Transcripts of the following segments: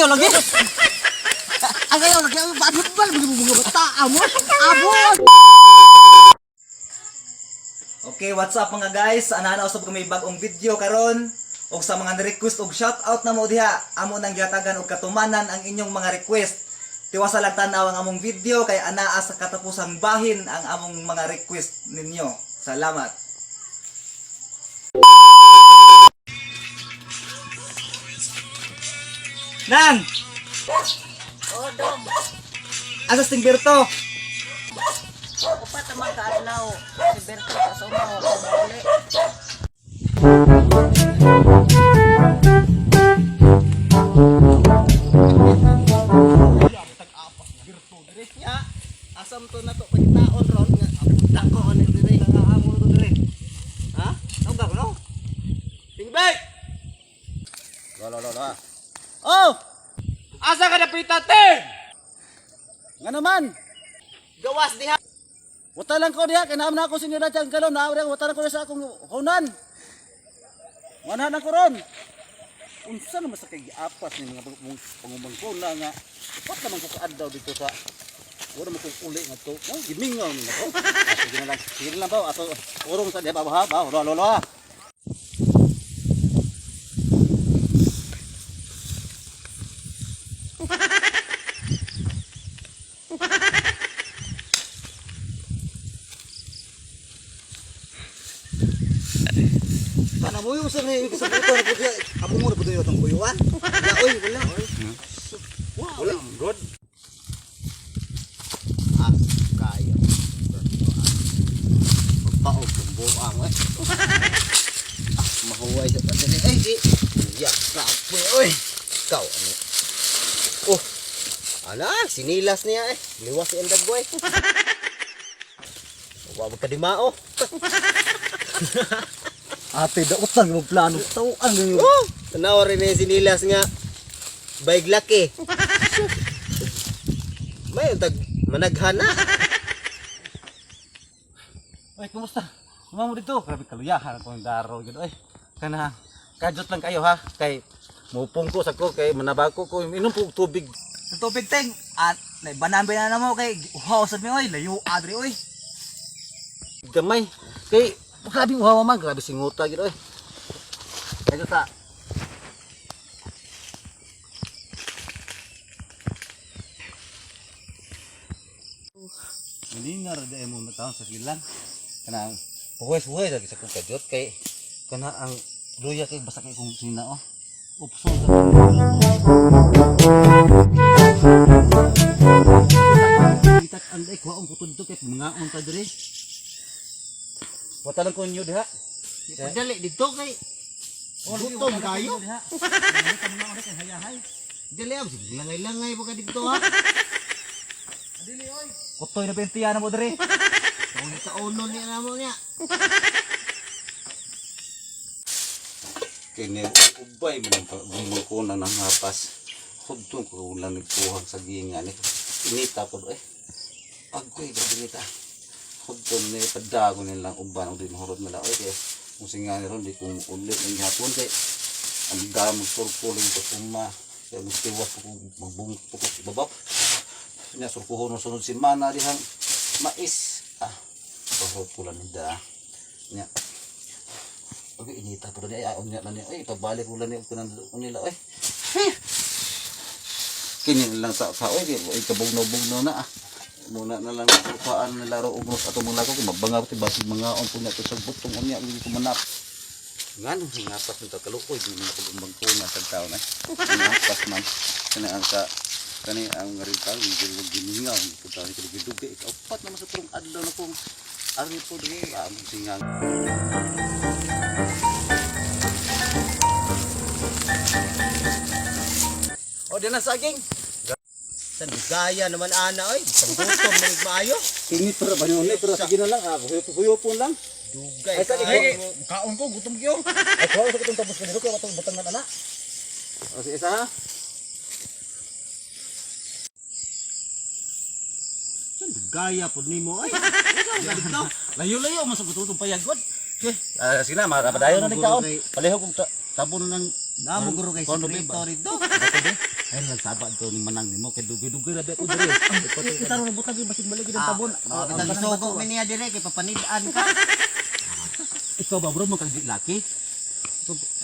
lagi. Ang kayo lagi abot ba mga bata amo. Abot. Okay, what's up mga guys? Anana usab kami bagong video karon og sa mga request og shout out na mo diha, amo nang gihatagan og katumanan ang inyong mga request. Tiwasa lang tan-aw ang among video kay anaa sa katapusang bahin ang among mga request ninyo. Salamat. Nang! Oh, dong. Asa sing Berto? Upat naman kaadlaw. Si Berto sa umaw ako mauli. Ya, asam to na to pagitaon ron nga dako ani dire. Amo to dire. Ha? Tawag ako no? Tingbay. Lo lo lo lo. Oh! Asa ka napita, te? Nga naman. Gawas diha. Wata lang ko diha kay naam na ako sinyo na tiyang kalon na wata lang ko sa akong hunan. Wala na ko ron. Unsa naman sa kay giapas ni mga pangumangkona nga upat naman ko kaadlaw dito sa wala man kong uli nga to. Oh, gimingaw ni nako. Ah, sige na lang. Sige na lang ba ato urong sa diha ba ha ba lo lo lo. ha. Kana mo yung sa ni sa puto na puto. Amo mo na puto yung atong kuyuan. Wala oy, wala. Wala good. Ah, kaya. Magpaog ng buang eh. Ah, mahuway sa padali. Ay, di. Ya, kapoy, oy. Ikaw, ano? Oh, ala, sinilas niya eh. Liwas si Endag boy. Wa magkadimao. Ate, dautan mo plano. Tauan mo. Oh, tanaw rin yung sinilas nga. Baig laki. May tag managhana. Oy, kumusta? Mamo dito. Grabe kaluyahan akong daro gyud oy. Kana kajot lang kayo ha kay mupong ko sa ko kay manabako ko inom po og tubig. Sa tubig ting, at naibanan ba na mo kay uhaw sad mi oy, layo adri oy. Gamay kay grabe uhaw man, grabe singuta gyud oy. Kajot ta. Malingar da mo na taon sa silang. Kana puwes-puwes lagi sa kong kajot kay kana ang luya kay basta kay kong sina oh. Upso sa Itak anday kuhaon ko to kay mangaon ta diri. Wata lang ko inyo diha. Dali dito kay gutom kayo. Dali am sige langay-langay pa ka dito ha. Kutoy na bentiya na mo diri. Taon kaunon niya namo niya. Kini ubay man ang gumungkuna ng hapas. Hudtong ko lang nagkuhang sa ginga ni. Inita po eh. Agoy grabe nita. Hudtong ni padago nilang uban og di mahurot nila oy kay kung singa ni ron di ko uli ng hapon kay ang damo surkuling sa uma. Kaya magtiwas ko magbungko ko sa ibabaw. Nya surkuhon ng sunod semana dihang mais. Ah, pahurot ko lang nida. Nya Oke, inita pero niya, ay, unya na niya. Ay, pabalik ko lang niya, kunan ko nila, ay. Kini na lang sa oy, ay, kabugno-bugno na, ah. Muna na lang, kuhaan na laro, ugros ato mga lako, kung mabangaw, ti basig mga on po niya, to sa butong unya, hindi ko manap. Nga nung hingapas nito, kalukoy, di mo na pag-umbang ko na sa taon, ay. Hingapas man, kani ang sa, kani ang rin tao, hindi ko giningaw, hindi ko tao, hindi ko gidugi, ikaw, naman sa turong adlaw na kung, ari po, di, ah, singang. O, di na saging. San gaya naman ana oy, isang gutom man maayo. Init pero ba yun? Pero sige na lang, ah. Huyupon lang. Dugay Ay, kayo. sige. Kaon ko, gutom kayo. Ay, kuha sa itong tapos kanilo, kaya itong butang na na. O, sige, isa ha. San gaya pud nimo oy. Layo-layo, mas sa itong payagod. Okay. Ah, sige na, mapadayon na ni kaon. Paleho kong tabon na ng Namo guro kay Kono sekreto ba? rito. Bato di. Ay nagsaba to ni manang nimo kay dugay-dugay ra ba ko diri. Kita ron butang basig balik ang tabon. Ah, gisugo mi niya dire kay papanid-an ka. Ikaw ba bro mo kag di laki?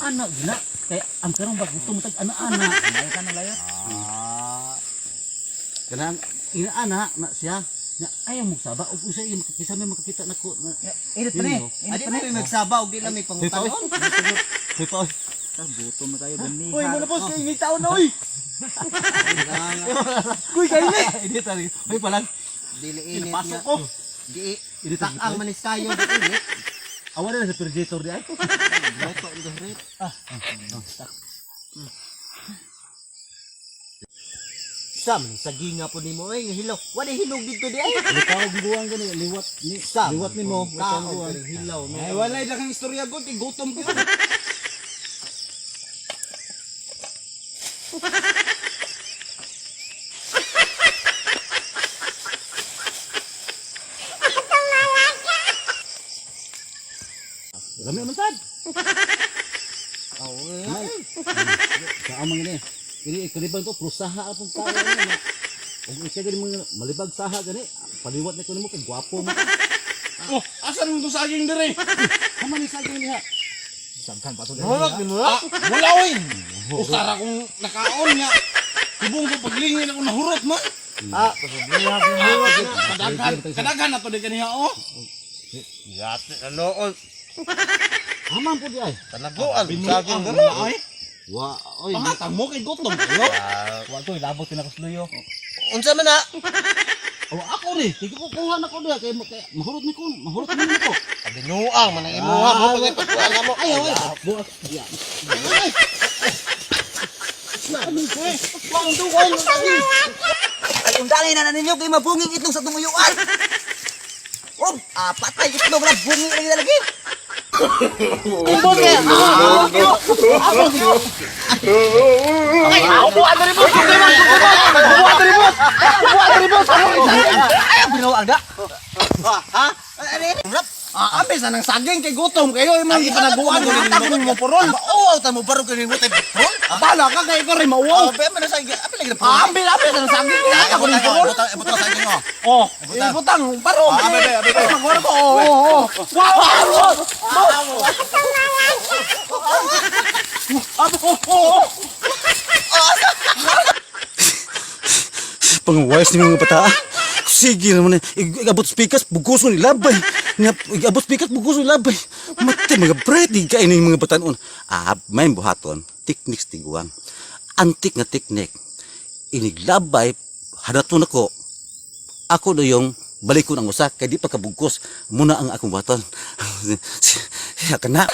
Ana gina kay ang karon ba gusto mo tag ana-ana. Layo ka na layo. Ah, Kanang ina-ana na siya. Na ayaw mo saba og usa yung makakita may makakita nako. Init pa ni. Init Adi pa ni. may magsaba og di lang may pangutanon. Hoy pa. Gutom na kayo gani. Uy, muna boss, kay init taon na oy. Kuy, kainit. Init ari. Hoy pa lang. Dili init Pasok nga. ko. Di Init ang takang manis kayo di init. Awa na sa refrigerator di ay. Luto ang rep. Sam, saginga po nimo ay nga hilaw. Wala hilog dito di ay. Likaw guwang gani liwat ni Sam, liwat nimo. Tao pero hilaw no. Ay, walay daghang istorya ko, kay gutom ko. Lami man sad. Oh, Sa amang ini. Ini kalibang to prusaha atong tao ni. Ug isa gani mga malibag saha gani. Paliwat ni ko nimo kay gwapo mo. Oh, asan mo to saging dire? Haman ni saging niya. Sagkan pa to. Ah, wala oy. Usara kong nakaon nga. Hibong ko paglingin ako nahurot man. Ah, Kadaghan, kadaghan na to di kaniya oh. Yati ano Haman po di ay. Tanaguan Binuang dire ay. Wa oy. Pangatang mo kay gutom kayo. Wa to ilabot pinakasluyo. Unsa man na? Oh, ako ri, kay ko kuha na ko diha kay kay mahurot ni ko, mahurot ni ko. Binuang man ang imuha mo pag ipagkuan mo. Ay, ay. Buak. Ya. Wang duway mo saging. Ay undangin na na ninyo kay mabunging itlog sa tumuyuan. Oh, patay itlog na bungi lagi lagi. Ay, binuang da. Ha? Rap. Ah, ambe sa nang saging kay gutom kayo imong gipanaguan ko nimo mo puron. Oo, ta mo baro kini mo tay pron. Bala ka kay ikaw rin mauwaw. Oh, be man sa api lagi Ah, ambe ambe sa nang saging kay ako rin puron. Butang butang saging oh. Oh, ibutang baro. Ah, abe, abe, abe. Magwara ko. Oh, oh, oh. Wow, wow, wow. Abo, oh, oh, oh. Pangwais ni mga bata. Sige naman eh. Igabot speakers, buguso ni labay. Nga, igabot speakers, buguso ni labay. Mate, mga bread, di kain ni mga batanon. Ah, may buhaton. Tekniks tiguang. Antik nga teknik. Iniglabay, hanaton ako. Ako na yung balik ko ng usa, kay di pa kabugkos. Muna ang akong buhaton. Siya ka na.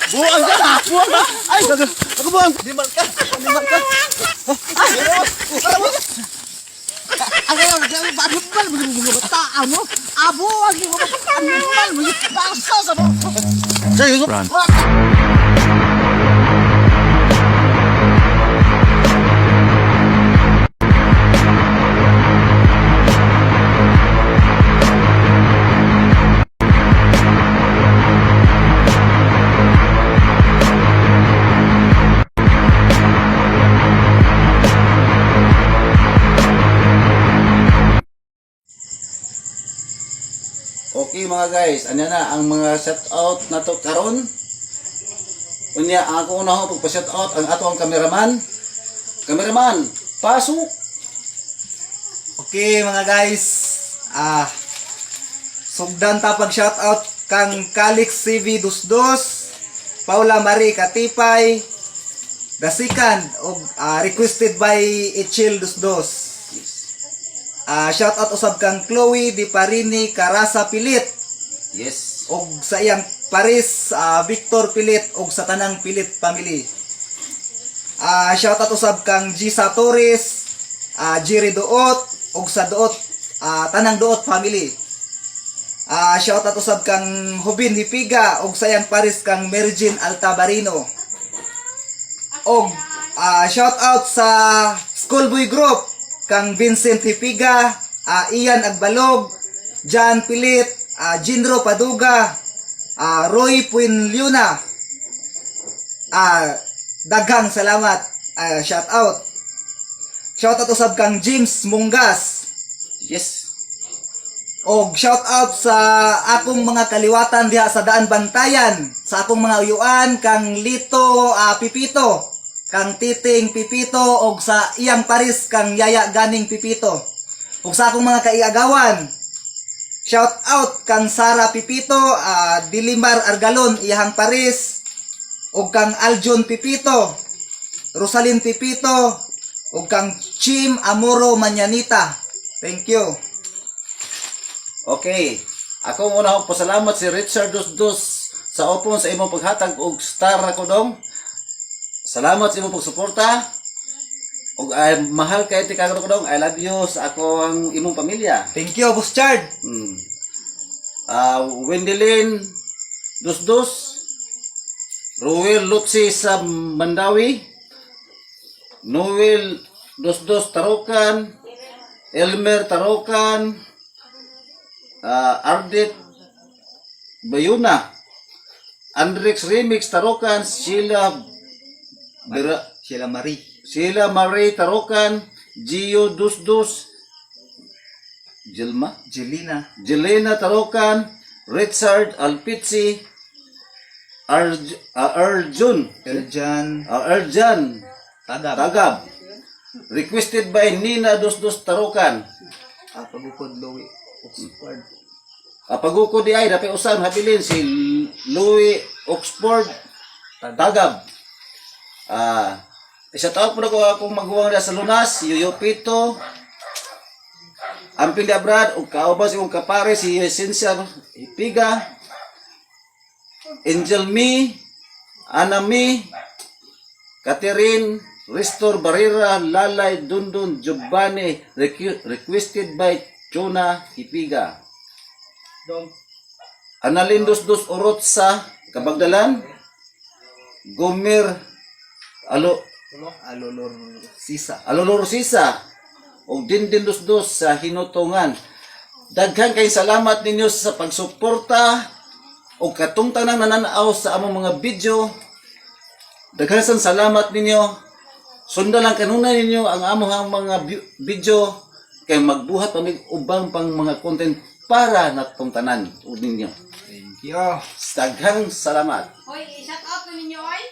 Buang ka na! Buang ka! Ay, ako buang! Di man ka. Di man ka. Ay, ay, ay, animal mo yung mga bata, ano? Abo, ang mga bata, animal mo yung basa sa mo. Run. Okay mga guys, ano na ang mga shout out na to karon. Unya ang ako una ho pagpa-shout out ang ato ang cameraman. Cameraman, pasok. Okay mga guys, ah sugdan ta pag shoutout kang Calix CV Dusdos, Paula Marie Katipay, Dasikan og requested by Echil Dusdos. Ah, shoutout usab kang Chloe Di Parini Karasa Pilit Yes. og sa iyang Paris Victor Pilit og sa tanang Pilit family. Ah, shoutout usab kang Gisa Torres, Jerry Duot og sa Duot tanang Duot family. Ah, shoutout usab kang Hubin Hipiga og sa iyang Paris kang Mergin Altabarino. Og shoutout sa Schoolboy Group kang Vincent Hipiga, Ian Agbalog, John Pilit, Jinro Paduga, Roy Puenluna, Daghang salamat. Ah, shout out. Shout out usab kang James Munggas. Yes. Og shout out sa akong mga kaliwatan diha sa Daan Bantayan, sa akong mga uyuan kang Lito Pipito, kang Titing Pipito og sa iyang Paris kang Yaya Ganing Pipito. Og sa akong mga kaiagawan, shout out kang Sara Pipito, Dilimar Argalon iyahang Paris, og kang Aljon Pipito, Rosalyn Pipito, og kang Chim Amoro Mañanita. Thank you. Okay. Ako muna ako pasalamat si Richard Dosdos sa opon sa imong paghatag og star ako dong. Salamat sa imong pagsuporta. Og ay, mahal kay ti ko dong. I love you sa ako ang imong pamilya. Thank you, Boss Chard. Wendelin Dosdos, Ruel Lutsi sa Mandawi, Noel Dosdos Tarokan, Elmer Tarokan, Ardit Bayuna, Andrix Remix Tarokan, Sheila Sheila Marie. Sheila Marie Tarokan, Gio Dosdos, Gilma? Jelena. Jelena Tarokan, Richard Alpizzi, Arjun, Eljan. Arjan Tagab. Tagab. Requested by Nina Dosdos Tarokan. Pagukod Louie. Oxford. Paguko di ay dapat usan habilin si Louis Oxford Tagab. Isa tawag po na ko akong maguwang na sa Lunas, Yoyo Pito, Amping Abrad, ug kauban sa imong kapare si Cynthia Hipiga, Angel Me, Ana Me, Catherine, Ristor Barrera, Lalay Dundun, Giovanni, requested by Chona Hipiga. Analin Dos Dos Orot sa Kabagdalan, Gomer Alo Alolor Sisa. Alolor Sisa o Dindin Dos Dos sa Hinutungan. Daghan kay salamat ninyo sa pagsuporta o katong tanang nananaw sa among mga video. Daghan sang salamat ninyo. Sundan lang kanunay ninyo ang among mga video kay magbuhat pa mig ubang pang mga content para natong tanan ug ninyo. Thank you. Daghang salamat. Hoy, shout out na ninyo, oy.